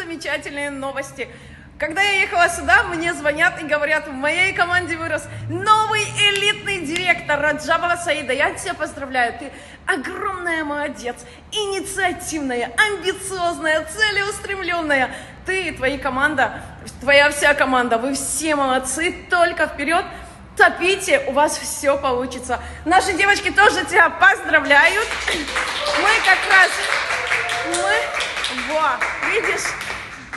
Замечательные новости. Когда я ехала сюда, мне звонят и говорят: в моей команде вырос новый элитный директор Раджабова Саида. Я тебя поздравляю, ты огромная молодец, инициативная, амбициозная, целеустремленная. Ты и твоя команда, твоя вся команда, вы все молодцы, только вперед. Топите, у вас все получится. Наши девочки тоже тебя поздравляют. Мы как раз, мы, во, видишь,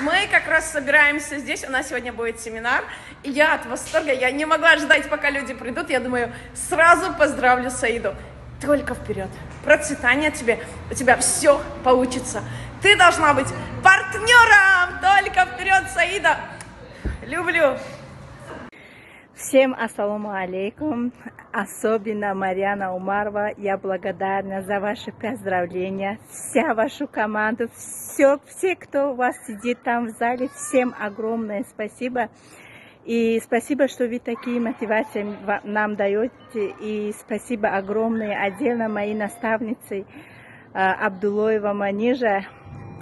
мы как раз собираемся здесь, у нас сегодня будет семинар, и я от восторга, я не могла ждать, пока люди придут, я думаю, сразу поздравлю Саиду. Только вперед, процветания тебе, у тебя все получится. Ты должна быть партнером, только вперед, Саида. Люблю. Всем ассаламу алейкум, особенно Марьяна Умарова. Я благодарна за ваши поздравления, вся вашу команду, все, кто у вас сидит там в зале, всем огромное спасибо. И спасибо, что вы такие мотивации нам даете. И спасибо огромное отдельно моей наставнице Абдулоева Манижа.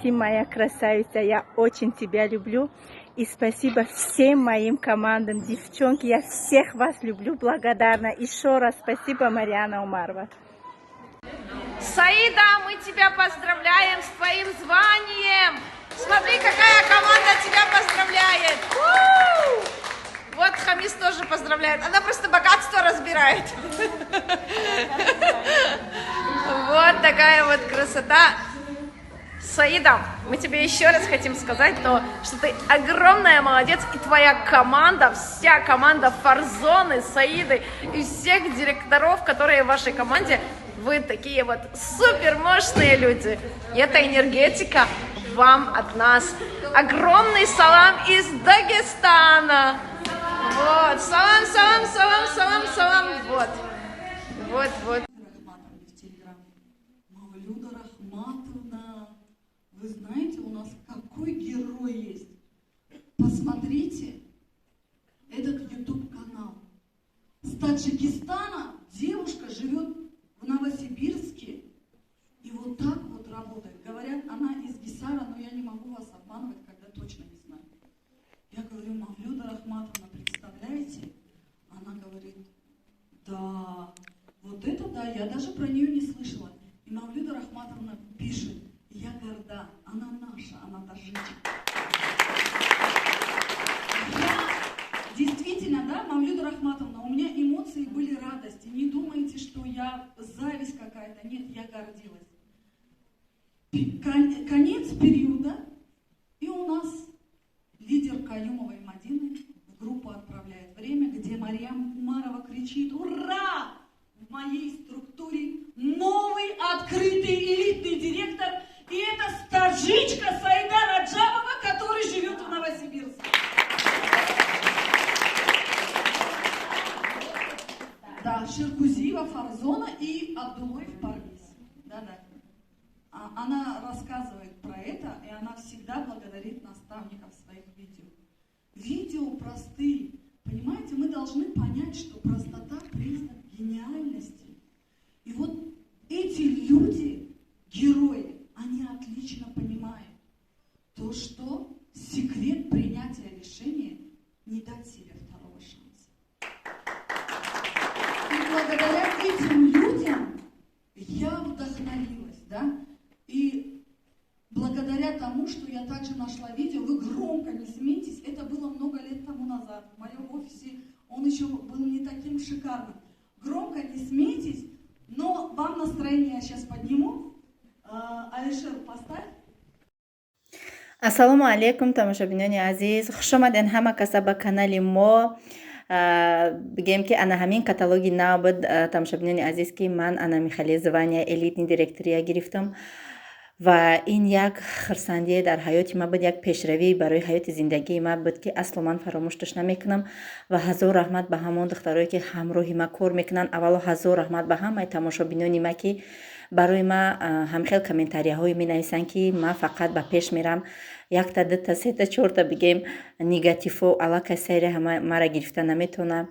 Ты моя красавица, я очень тебя люблю. И спасибо всем моим командам, девчонки, я всех вас люблю, благодарна. Еще раз спасибо, Марьяна Умарова. Саида, мы тебя поздравляем с твоим званием. Смотри, какая команда тебя поздравляет. У! Вот Хамис тоже поздравляет. Она просто богатство разбирает. Вот такая вот красота. Саида, мы тебе еще раз хотим сказать то, что ты огромная молодец, и твоя команда, вся команда Фарзоны, Саиды и всех директоров, которые в вашей команде, вы такие вот супер мощные люди. И эта энергетика вам от нас. Огромный салам из Дагестана. Вот, салам, салам, салам, салам, салам. Вот, вот, вот. Рахматовне в Телеграм. Мавлюда Рахматовна, вы знаете, у нас какой герой есть? Посмотрите этот YouTube-канал. С Таджикистана девушка живет в Новосибирске и вот так вот работает. Говорят, она из Гисара, но я не могу вас обманывать, когда точно не знаю. Я говорю: «Мавлюда Рахматовна, представляете?» Она говорит: «Да, вот это да, я даже про нее не слышала». И Мавлюда Рахматовна пишет: «Я горда, она наша, она таджичка». Я действительно, да, Мавлюда Рахматовна, у меня эмоции были радости. Не думайте, что я зависть какая-то. Нет, я гордилась. Конец периода, и у нас лидер Каюмовой Мадины в группу отправляет время, где Марьям Умарова кричит: «Ура! В моей структуре новый открытый элитный директор, и это таджичка Саида Раджабова, который живет в Новосибирске». Да, Ширкузиева Фарзона и Абдулоев Парвиз. Да-да. Она рассказывает про это, и она всегда благодарит наставников своих видео. Видео простые. Понимаете, мы должны понять, что простота признак гениальности. И вот эти люди, герои, они отлично понимают то, что секрет принятия решения не дать себе второго шанса. И благодаря этим людям я вдохновилась, да? И благодаря тому, что я также нашла видео, вы громко не смейтесь, это было много лет тому назад. В моем офисе он еще был не таким шикарным. Громко не смейтесь, но вам настроение я сейчас подниму. Алишер, поставь. Ассалому алайкум, тамошобинони азиз, хушомаден ҳама каса ба канали мо. Бигем, ки ана ҳамин каталоги нав буд, тамошобинони азиз, ки ман ана михали звания элитный директория гирифтам ва ин як хурсандие дар ҳаёти ман буд, як пешравӣ барои ҳаёти зиндагии ман буд, ки асло ман фаромӯшташ намекунам. Ва ҳазор раҳмат ба ҳамон духтарое, ки ҳамроҳи ман кор мекунанд. Аввало ҳазор раҳмат ба ҳамаи тамошобинони ма, ки барои ма ҳамхел комментарияҳое менависанд, ки ман фақат ба пеш мерам. Якта, дута, сета, чорта, бигем, негативҳо аллакай сайри ҳама мара гирифта наметавонам.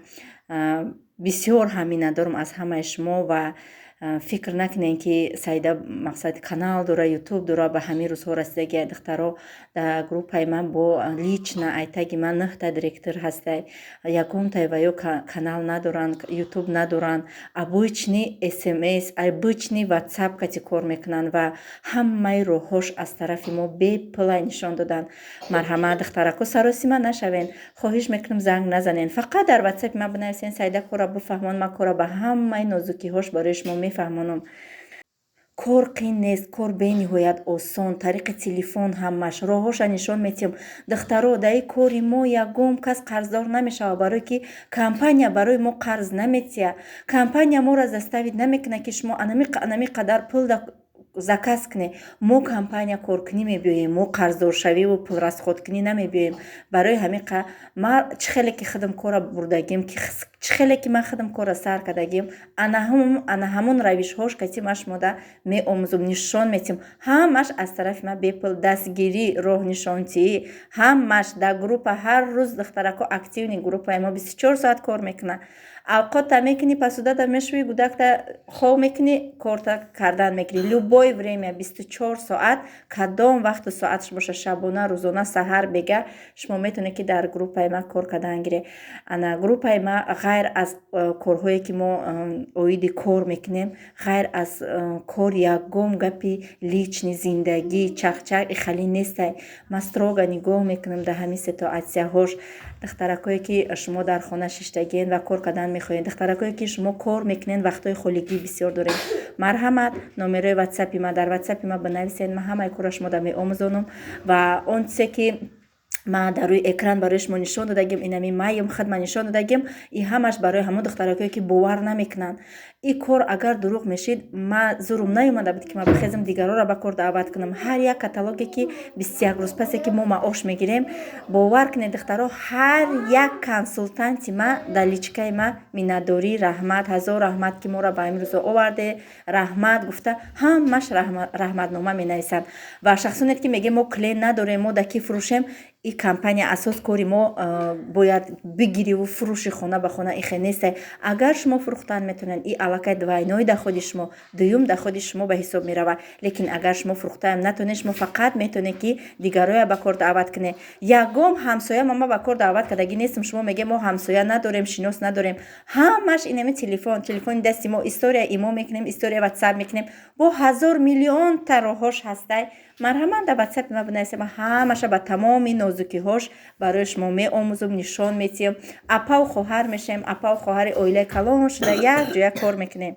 Бисёр ҳам миннатдорам аз ҳамаи шумо ва Фикр накунем, ки Саида, мақсад, канал дора, Ютуб дора, ба ҳамин рӯзҳо расидаги. Духтаро, дар группаи ман бо лично айтаги ман нӯҳта директор ҳастай. Ягонтай ва ё канал надоранд, Ютуб надоранд, обычный СМС, обычный Ватсап кати кор мекунанд ва ҳамаи роҳҳош аз тарафи мо бепулай нишон доданд. Марҳамат, духтарако, саросима нашавен. Хоҳиш мекунам, занг назанен, фақат дар Ватсапи ман бинависен: «Саида, кора буфаҳмон». Ман кора ба ҳамаи нозукиҳош барои шумо мефаҳмонам. Кор қин нест, кор бениҳоят осон, тариқи телефон ҳамаш роҳҳоша нишон метиҳам. Духтаро, дар ин кори мо ягон кас қарздор намешавад, барое ки компания барои мо қарз наметиҳад. Компания моро заставить намекунад, ки шумо анами қадар пул заказ кунед. Мо компания коркунӣ мебиёем, мо қарздоршавиву пулрасходкунӣ намебиёем. Барои ҳамин ма чӣ хеле ки худам кора бурдагим, чӣ хеле ки ман худам кора сар кардагим, ана ҳамон равишҳош кати ма шумода меомӯзум, нишон метиҳам. Ҳамаш аз тарафи ман бепул дастгирӣ, роҳнишонтиӣ, ҳамаш дар группа. Ҳар рӯз духтарако активный, группаи мо 24 соат кор мекунад. Авқотта мекунӣ, посудата мешӯӣ, гудакта хов мекунӣ, корта кардан мекунӣ. Любое время, 24 соат, кадом вақту соатш боша, шабона, рӯзона, саҳар, бега, шумо метавонед, ки дар группаи ман кор кардан гиред. Ана группаи ма, ғайр аз корҳое ки мо оиди кор мекунем, ғайр аз кор ягон гапи личный зиндагӣ, чахчах ихалӣ нестай. Ман строго нигоҳ мекунам дар ҳамин ситуатсияҳош. Духтаракое ки шумо дар хона шиштагиен ва кор кардан мехоҳед, духтаракое ки шумо кор мекунед, вақтҳои холигӣ бисёр доред, марҳамат, номерои Ватсапи ма, дар Ватсапи ма бинависед, ман ҳамаи корро шумода меомӯзонам. Ва он чизе ки ман дар рӯи экран барои шумо нишон додагим, инами маем худма нишон додагим, и ҳамаш барои ҳамон духтаракое ки бовар намекунанд. И кор агар дурӯғ мешид, ма зурум наёмада буд, ки ма бихезам, дигарора ба кор даъват кунам. Ҳар як каталоге ки 21 рӯз пасе ки мо маош мегирем, бовар кунед, духтаро, ҳар як консултанти ма дар личкаи ма миннатдорӣ, раҳмат, ҳазор раҳмат, ки моро ба ин рӯзо оварде, раҳмат гуфта, ҳамаш раҳматнома менависанд. Ва шахсоне ки мегӯем, мо клиент надорем, мо да ки фурӯшем? И компания асос кори мо бояд бигириву фурӯши хона ба хона ихе нестай. Агар шумо фурӯхтан метавонед, и аллакай двойной доходи шумо, дуюм доходи шумо ба ҳисоб меравад. Лекин агар шумо фурӯхтаам натонед, шумо фақат метавонед, ки дигароя ба кор даъват кунед. Ягон ҳамсоя мама ба кор даъват кардагӣ нестам. Шумо мегӯед, мо ҳамсоя надорем, шинос надорем. Ҳамаш инами телефон, телефони дасти мо, история имо мекунем, история Ватсап мекунем, бо ҳазор миллионта роҳҳош ҳастай. Марҳамат, дар Ватсапи ма бинависед, ман ҳамаша ба тамоми нозукиҳош барои шумо меомӯзум, нишон метиҳам. Апау хоҳар мешавем, апау хоҳари оилаи калон шуда, як ҷоя кор мекунем.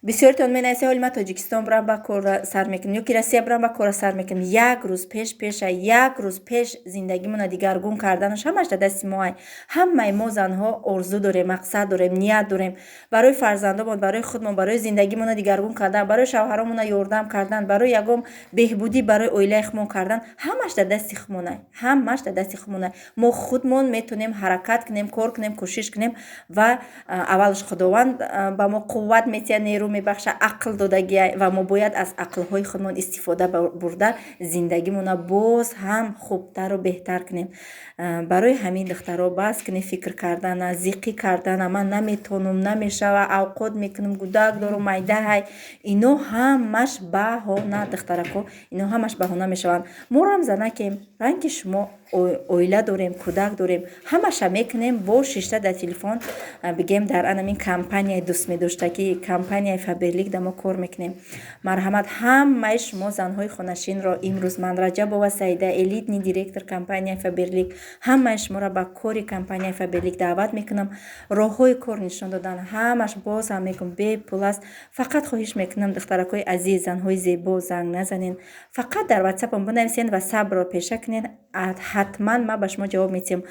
Бисёритон менависед, ҳоли ман Тоҷикистон бурам, ба корра сар мекунам, ё ки Россия бурам, ба корра сар мекунам. Як рӯз пеш пеша, як рӯз пеш зиндагимона дигаргун карданаш ҳамаш дар дасти моай. Ҳамаи мо занҳо орзу дорем, мақсад дорем, ният дорем барои фарзандомон, барои худмон, барои зиндагимона дигаргун кардан, барои шавҳаромона ёрдам кардан, барои ягон беҳбудӣ барои оилаи худмон кардан. Ҳамаш дар дасти худмонай, ҳамаш дар дасти худмонай. Мо худмон метавонем ҳаракат кунем, кор кунем, кӯшиш кунем ва аввалаш Худованд ба мо қувват метиҳад, нерӯ мебахшад, ақл додагия ва мо бояд аз ақлҳои худмон истифода бурда, зиндагимона боз ҳам хубтару беҳтар кунем. Барои ҳамин, духтаро, бас кунед фикр кардана, зиқӣ кардана: ман наметавонам, намешава, авқот мекунам, гудак дорум, майдаҳай. Ино ҳамаш баҳона, духтарако, ино ҳамаш баҳона мешаванд. Морам занакем, ранги шумо оила дорем, кӯдак дорем, ҳамаша мекунем бо шишта дар телефон. Бигем, дар анамин компанияи дӯстмедоштагӣ, компанияи Фаберлик да мо кор мекунем. Марҳамат, ҳамаи шумо занҳои хонашинро имрӯз ман, Раҷабова Саида, элитный директор компанияи Фаберлик, ҳамаи шуморо ба кори компанияи Фаберлик даъват мекунам. Роҳҳои кор нишон додан ҳамаш, боз ҳам мегӯм, бепул аст. Фақат хоҳиш мекунам, духтаракҳои азиз, занҳои зебо, занг назанед, фақат дар Ватсапам бинависед ва сабрро пеша кунед. Ҳатман ман ба шумо ҷавоб медиҳам.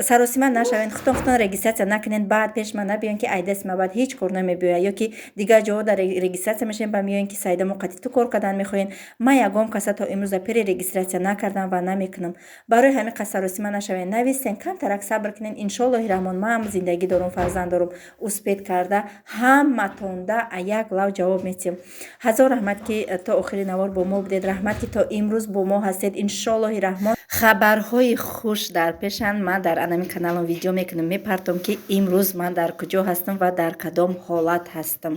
Саросима нашавед, худтон худтон регистрация накунед, баъд пеш ман набиён, ки ай дасти ман баъд ҳеҷ кор намебиёяд, ё ки дигар ҷоҳо дар регистрация мешавем, ба меоем, ки Саида, мо қати ту кор кардан мехоҳем. Ман ягон каса то имрӯза перерегистрация накардам ва намекунам. Барои ҳамин қад саросима нашавед, нависен, камтарак сабр кунед. Иншоаллоҳи раҳмон, ман зиндагӣ дорум, фарзанд дорум, успеть карда ҳаматонда як лав ҷавоб медиҳем. Ҳазор раҳмат, ки то охири навор бо мо будед, раҳмат, ки то имрӯз бо мо ҳастед. Иншоаллоҳи раҳмон, хабарҳои хуш дар пешанд. Ман дар анами каналам видео мекунам, мепартом, ки имрӯз ман дар куҷо ҳастам ва дар кадом ҳолат ҳастам.